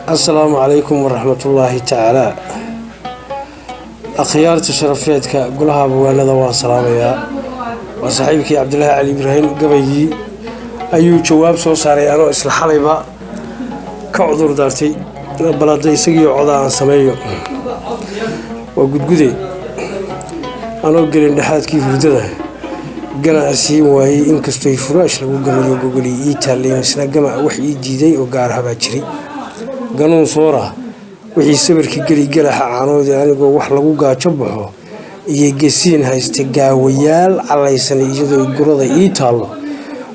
Asalaamu calaykum waraxmatullaahi tacaala. Akhyaarta sharafeedka golaha abwaanada waan salaamayaa. Waa saaxiibkii Cabdilaahi Cali Ibraahim. Gabaygii ayuu jawaab soo saaray anoo isla xalayba ka cudur daartay. Bal hadda isagii coda aan sameeyo. Waa Gudgude. Anoo gelin dhexaadkii hurdada ganaca siin waayey, inkastoo furaash lagu gamayo gogolii ii taallay, misna gamac wax ii diiday oo gaar habaa jiray. Ganuun soora wixii sawirka geli galaxa caanoodi, anigoo wax lagu gaajo baxo iyo gesiin haysta, gaawayaal calaysan iyadoo gurada ii taallo,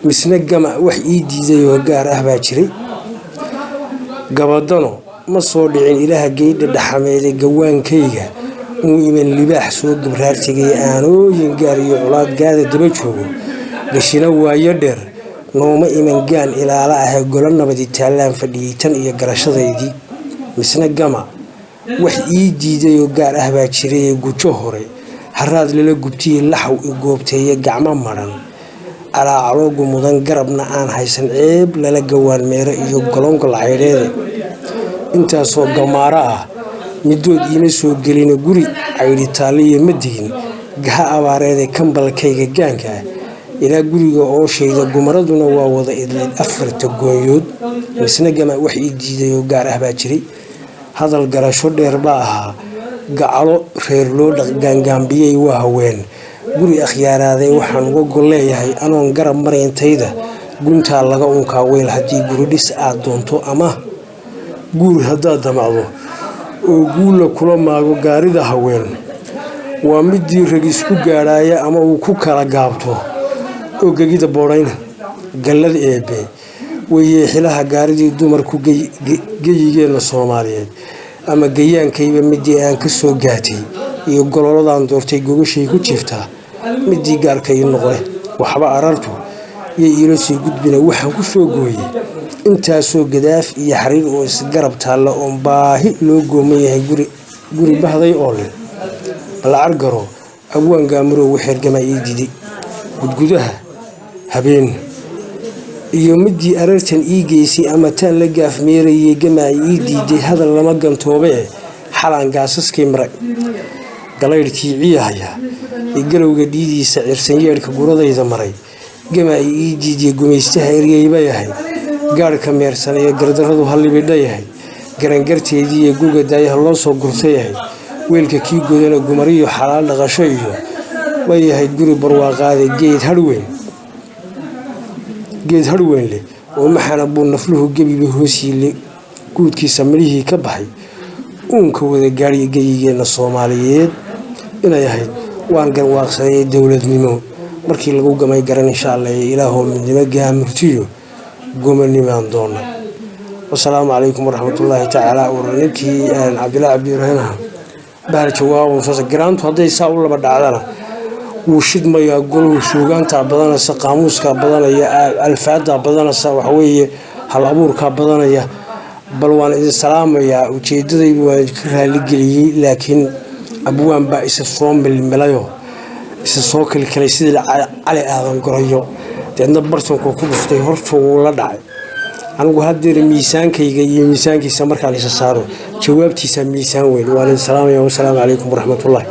misna gamac wax ii diiday oo gaar ah baa jiray. Gabadano ma soo dhicin ilaaha geydha dhaxameede, gawaankayga muu iman libaax soo gabraartegay. Aanooyin gaar iyo colaad gaada daba joogo, gashina waayo dheer nooma iman gaan ilaala ahee. Golo nabadi taallaan fadhiyey tan iyo garashadaydii, misna gama wax ii diiday oo gaar ah baa jiray. Gujo hore haraad lala gubtiye, laxaw i goobteeye, gacmo madhan calaacaloogu mudan, garabna aan haysan, ceeb lala gawaan meero iyo golongol caydheede. Intaasoo gamaaro ah midood iima soo gelina, guri caydhitaaliyo ma digin gaha abaareede. Kambalkayga gaanka ah ilaa guriga ooshayda, gumaraduna waa wada idleyd afarta goonyood, misna gama wax ii diiday oo gaar ah baa jiray. Hadal garasho dheer baa ahaa, gacalo reer loo dhaqgaangaambiyey, waa haween guri akhyaaraaday. Waxaan uga gol leeyahay, anoon garab marayntayda, guntaa laga unkaa weyl. Haddii guridhis aad doonto ama guur haddaad damacdo oo guulla kula maago, gaarida haween waa midii rag isku gaadhaaya ama uu ku kala gaabto oo gegida boodhayna. Gallad eebe weeye xilaha gaaridii dumarku geyigeenna Soomaaliyeed ama gayaankayba midii aan ka soo gaatay iyo gololadan doortay, gogashay ku jiiftaa midii gaarka ii noqde. Waxba arartu yay iila sii gudbina. Waxaan ku soo gooyey intaasoo gadaaf iyo xariir oo isgarab taalla oon baahi loo gooman yahay, guri bahday oo leh balcar garo abwaan gaamurow waxeergamaa ii diiday. Gudgudaha habeen iyo midii arartan ii geysay ama taan la gaafmeerayay, gamaa ii diiday. Hadal lama gantoobee, xalaan gaasaskii maray, galaydhkii ciyahaya ee galowga dhiidiisa cirsan yeedhka guradayda maray, gamaa ii diidiya. Gumaystaha eryeybay ahayd, gaadhka meersan ee gardaradu hallibidha yahay, garangarteedii iyo guga daayaha loo soo gurtay ahayd, weelka kii godana gumariyo xalaal dhaqasho iyo way ahayd guri barwaaqaade. Geed harweyn leh oo maxana buu nafluhu gebiba hoos yiile, guudkiisa midhihii ka baxay uunka wada gaadhiya geyigeenna Soomaaliyeed inay ahayd waan garwaaqsaday. Dowladnimo markii lagu gamay garan, insha Allah ilaahoo midnimo gaamurtiyo gomanimaan doona. Wasalaamu calaykum waraxmatullaahi tacaala. War ninkii Cabdillaahi Cabdi Ibraahim aha bahal jawaabo. Garaantu hadday saa u laba dhacdana wuu shidmayaa golahu. Suugaantaa badanaysa, qaamuuskaa badanaya, alfaadaa badanaysa, waxaweeye hal abuurkaa badanaya. Bal waan idin salaamayaa. Ujeedadaydu waan idinka raaligeliyey, laakiin abwaan baa isa soo milmilayo, isa soo kilkilay sidii Cali Aadan Gorayo, deedna bartanku ku dhuftay, horta wuu la dhacay. Anigu haddeer miisaankayga iyo miisaankiisa markaan isa saaro, jawaabtiisa miisaan weyn. Waan idin salaamaya. Wasalaamu calaykum waraxmatullahi.